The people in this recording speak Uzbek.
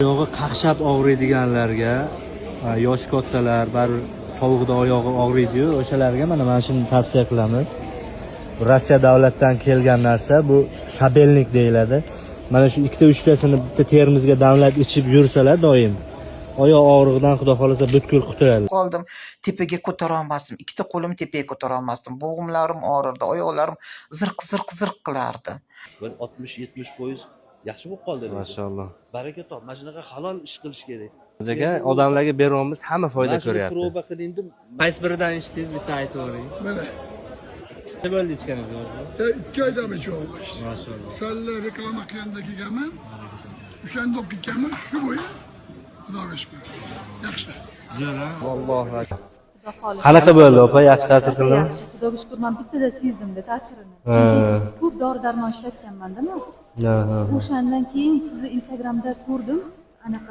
Oyog'i qaqshab og'riydiganlarga, yoshi kattalar, baribir sovuqda oyog'i og'riydiyu, o'shalarga mana shuni tavsiya qilamiz. Bu Rossiya davlatdan kelgan narsa, bu сабельник deyiladi. Mana shu ikkita uchtasini bitta termizga damlab ichib yursalar doim, oyoq og'rig'idan, xudo xohlasa, butkul qutuladi. Qoldim, tepaga ko'tara olmasdim, ikkita qo'lim tepaga ko'tara olmasdim, bo'g'imlarim og'rirdi, oyoqlarim zirq zirq zirq qilardi. Bir 60-70% yaxshi bo'lib qoldi lekin. Mashalloh. Baraka top, mana shunaqa halol ish qilish kerak. Aka, odamlarga beryapmiz, hamma foyda Mana shuni ko'ryapti. Proba qiling deb. Qaysi biridan ichdingiz, bitta aytavering. Mana. Nima bo'ldi ichganingizga? 2 oydan ichib. Mashalloh. Salla reklama qilganda kelganman. O'shanda olib ketganman, shu bo'yi, Xudoga shukur. Yaxshi. Allohu akbar. Qanaqa bo'ldi, opa, yaxshi ta'sir qildimi? Yaxshi, Xudoga shukur, man bittada sezdimda ta'sirini. Ha. Chunki ko'p dori darmon ishlatganmanda man. Ha, ha. O'shandan keyin sizni Instagramda ko'rdim, anaqa.